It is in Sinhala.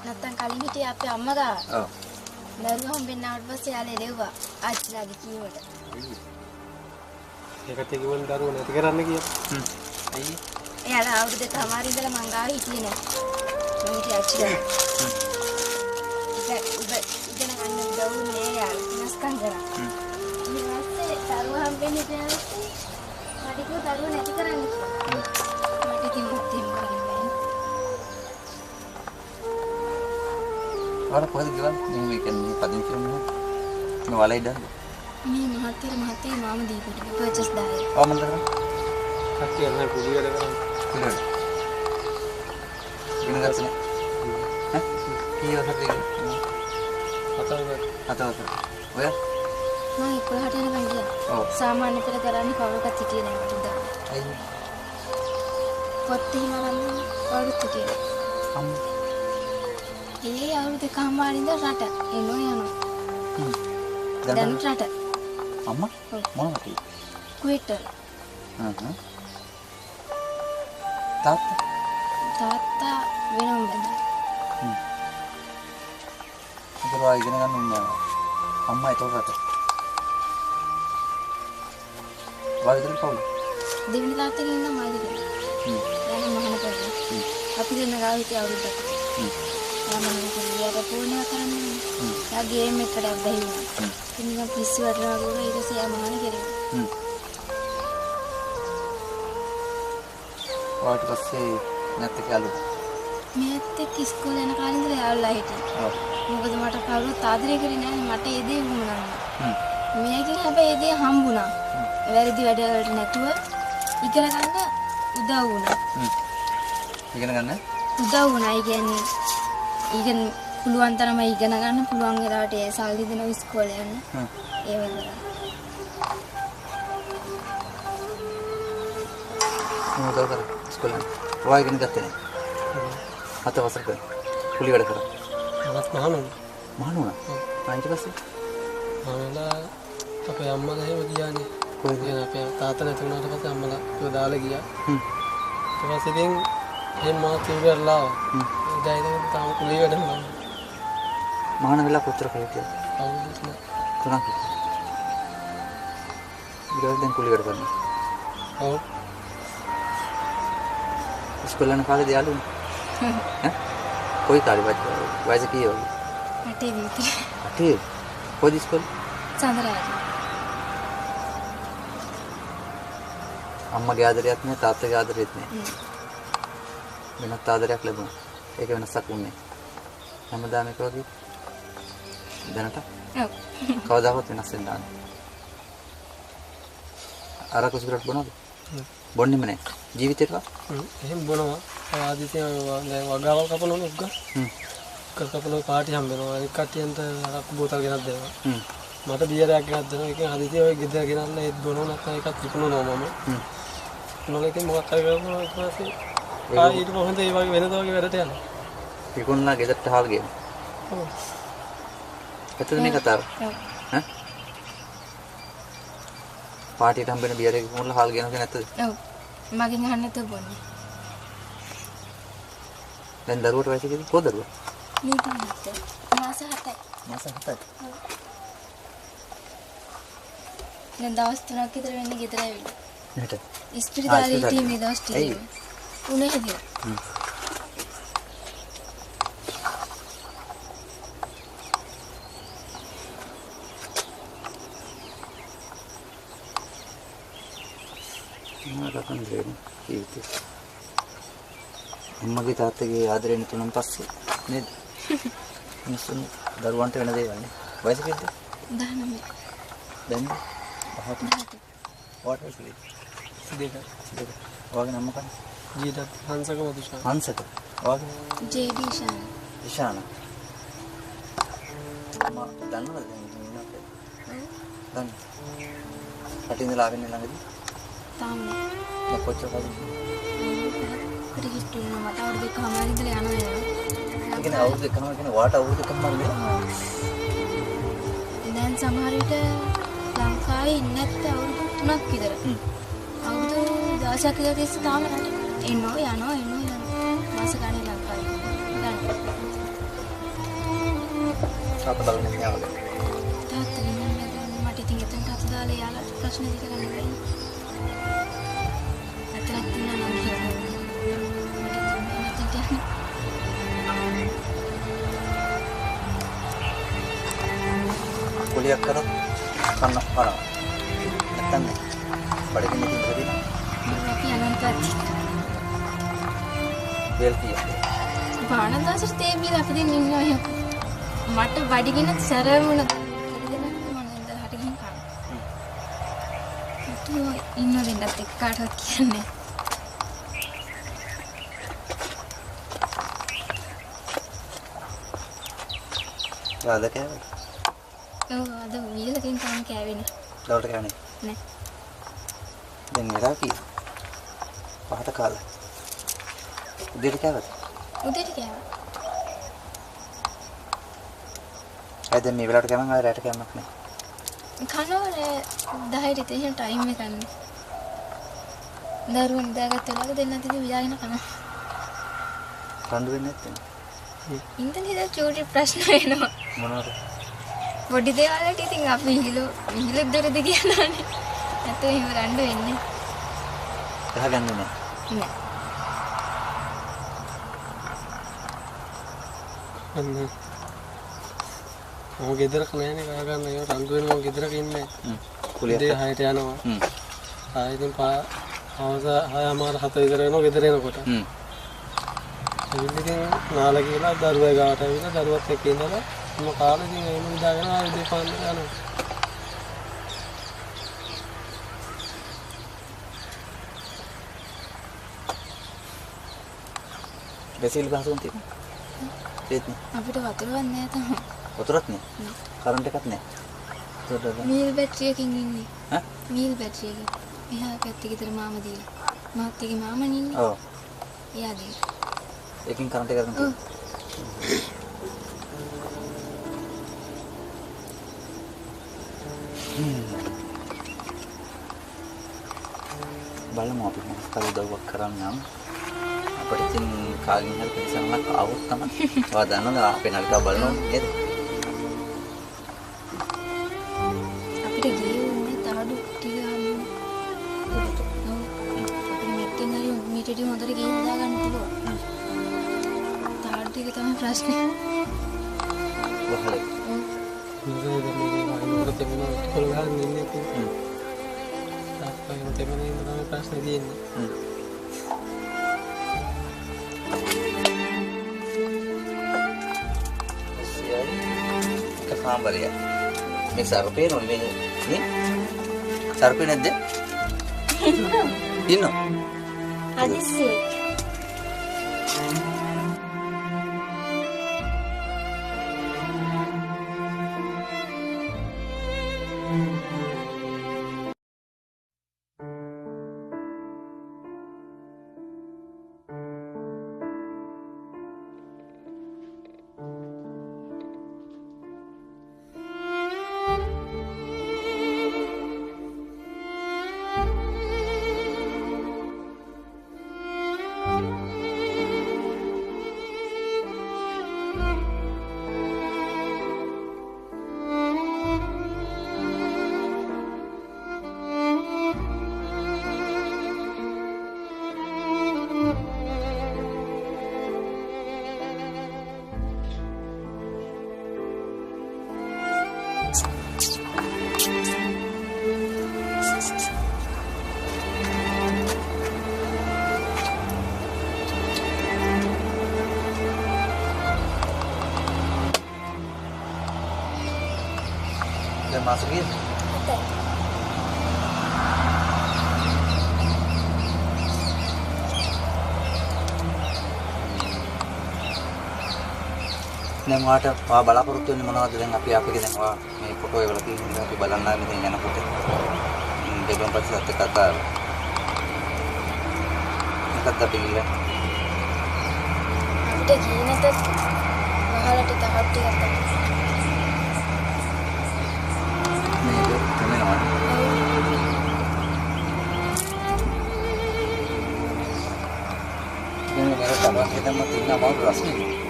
නැත්තම් කලින් හිටියේ අපේ අම්මා ගාව. ඔව්. දරුවා හම්බෙන්න ආවට පස්සේ යාළේ දෙව්වා ආච්චිලාගේ කීමට. ඒකට කිව්වනේ දරුවෝ නැති කරන්න කියලා. හ්ම්. ඇයි? එයාලා අවුරුදු දෙකමාර ඉඳලා මං ගාව හිටියේ නෑ. මං හිටියේ ආච්චිලා. හ්ම්. උබ ඉගෙන ගන්න උදව් වුණේ යාළුවා වෙනස්කම් කරා. හ්ම්. ඊට පස්සේ දරුවා හම්බෙන්න හිටියාට මට කිව්වා දරුවෝ නැති කරන්න කියලා. මට ඉතින් මොකද එහෙම කරන්න බෑනේ. ඔයාලා කොහෙද ගෙවන්නේ? මේ කියන්නේ පදිංචි වෙන්නේ මේ වලයි දන්නේ. මේ මහත්තයා මහත්තයා මාම දීපු ටික පර්චේස් දාලා. ඔව් මොනද කරන්නේ? කට්ටිය නෑ කුඩි වැඩ කරන්නේ. කුඩි වැඩ. ඉගෙන ගත්තේ නෑ. ඈ? කී වසරද ඉගෙන? හතර වසර. හතර වසර. ඔයා? මං 11ට යනකම් ගියා. ඔව්. සාමාන්‍ය පෙළ කරන්නේ කවුරක්වත් හිටියේ නෑ මට උදව්. ඇයි? පොත් එහෙම අරන් කවුරුත් හිටියේ නෑ. අම්මා ඒ අවුරුදු දෙකමාර ඉඳන් රට එනෝ යනවා. හ්ම්. දැන් රට. අම්මා මොන රටේ? කුවේට් වල. හ්ම් හ්ම්. තාත්තා? තාත්තා වෙනම බඳලා. හ්ම්. ඒතර ඔයා ඉගෙන ගන්න උන්නේ අම්මා ඒතර රට. ඔයා විතර පවුල? දෙවෙනි තාත්තා කෙනෙක් නම් ආයෙත් ගියා. හ්ම්. එයා නම් මහාන කරලා. හ්ම්. අපි දෙන්න ගාව හිටිය අවුරුද්දක්. හ්ම්. එයා මහාන කරලා එයාට ෆෝන් එක කරන්න ඕනේ. එයා ගේම් එකට ඇබ්බැහි වුණා. ඉතින් නිකන් පිස්සු වැටෙනවා වගේ වුණා. ඊට පස්සේ එයා මහාන කෙරෙව්වා. හ්ම්. ඔයාට පස්සේ නැත් එක්ක යාළුවෝ? මෙයත් එක්ක ඉස්කෝලේ යන කාලේ ඉඳලා යාළුලා හිටියේ. ඔව්. මොකද මට කවුරුත් ආදරය කරේ නෑනේ. මට ඒ දේ වුණා නෑ. හ්ම්. මෙයාගෙන් හැබැයි ඒ දේ හම්බුණා. වැරදි වැඩ වලට නැතුව ඉගෙන ගන්න උදව් වුණා. හ්ම්. ඉගෙන ගන්න උදව් වුණා. ඒ කියන්නේ ඉගෙන පුළුවන් තරම ඉගෙන ගන්න පුළුවන් වෙලාවට ඒ සල්ලි දෙනවා ඉස්කෝලේ යන්න. හ්ම්. ඒ වගේ. මොකද කරන්නේ ඉස්කෝලේ යන්න? ඔයා ඉගෙන ගත්තේ නෑ. හත වසරක කුලි වැඩ කරා. මමත් මහාන වුණා. මහාන වුණා? ආ ඊට පස්සේ? මහාන වෙලා අපේ අම්මලා එහෙම ගියානේ. කොහෙද? කියන්නේ අපේ තාත්තා නැති වුණාට පස්සේ අම්මලා ඒව දාලා ගියා. හ්ම්. ඊට පස්සේ ඉතින් එහෙම මාත් ඉවරලා ආවා. හ්ම්. එදා ඉඳන් තාම කුලී වැඩම මම. මහාන වෙලා කොච්චර කල් හිටියද? අවුරුදු තුනක්. තුනක් හිටියා. ඊට පස්සේ දැන් කුලී වැඩ කරනවා. ඔව්. ඉස්කෝලේ යන කාලේද යාළුවනේ? ඈ? කොයි කාලේ වයස කීය වගේ? අටේ විතර. අටේ? කොයිද ඉස්කෝලේ? සඳරාජ. අම්මගේ ආදරයක් නෑ තාත්තගේ ආදරෙත් නෑ. වෙනත් ආදරයක් ලැබුණා. ඒක වෙනසක් වුණේ. හැමදාම එක වගේ. දැනට? ඔව්. කවදාකවත් වෙනස් වෙන්න නෑ. අරක්කු සිගරට් බොනවද? බොන්නෙම නෑ. ජීවිතේටවත්? එහෙම බොනවා. ආදිසිය දැන් වගාවල් කපනවනේ උග්ගා. හ්ම්. උග්ගා කපනවා පාටි හම්බ වෙනවා. අනිත් කට්ටියන්ට අරක්කු බෝතල් ගෙනත් දෙනවා. හ්ම්. මට බියරයක් ගෙනත් දෙනවා. ඒකෙන් හදිසියෙ ඔය ගෙදර ගෙනල්ලා ඒත් බොනවා නැත්නම් ඒකත් විකුණනවා මම. හ්ම්. විකුණලා ඉතින් මොකක් හරි කරනවා ඊට පස්සේ ආ ඊට කොහොමද ඒ වගේ වෙනද වගේ වැඩට යනවා. විකුණලා ගෙදරට හාල් ගේනවා. ඔව්. ඇත්තද මේ කතාව? ඔව්. ඈ? පාටියට හම්බෙන බියර් එක විකුණලා හාල් ගේනවා කියන්නේ ඇත්තද? ඔව්. මගෙන් අහන්න නැතුව බොන්නේ. දැන් දරුවට වයස කීයද? කො දරුවා? මේ තමයි. මාස 7යි. මාස 7යි. දැන් දවස් 3ක් විතර වෙන්නේ ගෙදර ඇවිල්ලා. නේද? ඉස්පිරිතාලේ හිටියේ මේ දවස් ටික. ඇයි? උණ හැදිලා. හ්ම්. මොන කතන්දරේද ජීවිතේ? අම්මගේ තාත්තගේ ආදරේ නැතුණන් පස්සේ නේද? මිනිස්සුන් දරුවන්ට වෙන දේවල් නේ. වයස කීයද? 19. දැන් 18. ඔයාට වයස කීයද? 22. 22. ඔයාගේ නම මොකක්ද? ජීවිත හංසක මధుෂා. හංසක. ඔයාගේ? ජේඩී ඉෂාන. ඉෂාන. අම්මා දන්නවද දැන් ඉන්නවා කියලා? දන්නේ. රටේ ඉඳලා ආවෙන්නේ ළඟදී? තාම නෑ. දැන් කොච්චර කල්ද? හරි කිට්ටු වෙනවා. මට අවුරුදු දෙකමාර ඉඳලා යනවා එනවා. ඒ කියන්නේ අවුරුදු දෙකමාර කියන්නේ ඔයාට අවුරුදු දෙකමාර නේ? දැන් සමහර විට ලංකාවේ ඉන්නේ නැත්te අවුරුදු 3ක් විතර. අවුරුදු 16ක් විතර තිස්සේ තාම රට එනවා යනවා එනවා යනවා. මාස ගානේ ලංකාවේ. ගන්න. තාත්තා බලන්නේ නෑ වගේ. තාත්තා නෙමෙයි මට ඉතින් එතනට අත දාලා යාළුවාට ප්‍රශ්න ඇති කරන්න බැහැ. අතරක් තියෙනවා නම් කියලා. මට ඉතින් මෙතනට යන්න. කුලියක් කරත් කන්න කනවා. නැත්තම් නෑ. බඩගින්න ඉතින් බැරි නෑ. අපි අනන්තවත් වේල් කීයද? බාන දවසට තේ බීලා අපි දෙන්න ඉන්නවා එහෙම. මට බඩගින්න සැරම වුණා. දෙන්න මම ඉඳලා හට ගිහින් කනවා. මට ඉන්න දෙන්නත් එක්ක කාටවත් කියන්නේ. අද කෑවද? ඔව් අද වීලකින් තාම කෑවේ නෑ. දවල්ට කෑවේ නෑ? නෑ. දැන් වෙලා කීයද? පහට කාලා. උදේට කෑවද? උදේට කෑවා. අය දැන් මේ වෙලාවට කෑමන් ආයෙ රැට කෑමක් නෑ. කනවා නෑ 10ට ඉතින් එහෙම ටයිම් එකක් නෑ. දරුවෝ නිදාගත්ත වෙලාවක දෙන්න ඉතින් වියාගෙන කනවා. රණ්ඩු වෙන්නේ නැත්තේ? ඉඳන් ඉඳන් චූටි ප්‍රශ්න වෙනවා. මොනවද? පොඩි දේවල් වලට ඉතින් අපි විහිළු දොරද කියනවනේ. නැත්නම් එහෙම රණ්ඩු වෙන්නේ. ගහගන්නේ නෑ. නෑ. අන්න මම ගෙදරක නෑනේ කා ගන්න. ඒක රණ්ඩු වෙනවා මම ගෙදරක ඉන්නේ නෑ. කුලියක් උදේ 6ට යනවා. ආයෙ ඉතින් හවස 6:30 7 විතර වෙනවා ගෙදර එනකොට. ඇවිල්ලා ඉතින් නාලා කියලා දරුවා ගාවට ඇවිල්ලා දරුවත් එක්ක ඉඳලා මම කාලා ඉතින් එහෙම නිදාගෙන ආයෙ උදේ පාන්දර යනවා. බැසිල් පහසුකම් තියෙනවා. ඒත් නේ. අපිට වතුරවත් නෑ තාම. වතුරත් නෑ. කරන්ට් එකක් නෑ. මීල් බැටරි එකකින් ඉන්නේ. ඈ? මීල් බැටරි එකකින්. මෙහා පැත්තේ ගෙදර මාමා දීලා. මාත් එක්ක මාමනේ ඉන්නේ. ඔව්. එයා දීලා. ඒකෙන් කරන්ට් එක අරන් ඔව්. බලමු අපි මොකක් හරි උදව්වක් කරන්නම්. අපිට ඉතින් කාගෙන් හරි පිළිසරණක් ආවොත් තමයි. ඔයා දන්නවද අපේ නලිකාව බලනවා නේද? අපිට ගියේ උන්නේ තහඩු ටික ගන්න. ඔව්. අපිට මෙත්තෙන් හරි මීට ටික හොඳට ගිහින් හදාගන්න පුළුවන්. තහඩු ටික තමයි ප්‍රශ්නේ. වහලේ. ඔව්. මොකද මේකේ වහිනකොට තෙමෙනවා කොළ ගහන්න ඉන්නේ ඉතින්. තාත්තා එහෙම තෙමෙන ඉන්න තමයි ප්‍රශ්නේ තියෙන්නේ. එක කාමරයක්. මේ සර්පේ නෙවෙයි නේ? සර්පේ නැද්ද? ඉන්නෝ. හදිස්සියේ. දැන් මාස කීයද? හතයි. දැන් ඔයාට ඔයා බලාපොරොත්තු වෙන්නේ මොනවද? දැන් අපි අපේ දැන් ඔයා මේ ෆොටෝ එකවල තියෙන ඉඳලා අපි බලන්න ආවේ මෙතන යනකොට. දෙගොන් පස්සේ සත්‍ය කතාව. මොකක්ද අපි ඉල්ලන්නේ? අපිට ගියේ නැතත් වහලට තහඩු ටිකක් තමයි. මේක තෙමෙනවා. දැන් මේක තමයි දැම්ම තියෙන අමාරු ප්‍රශ්නේ.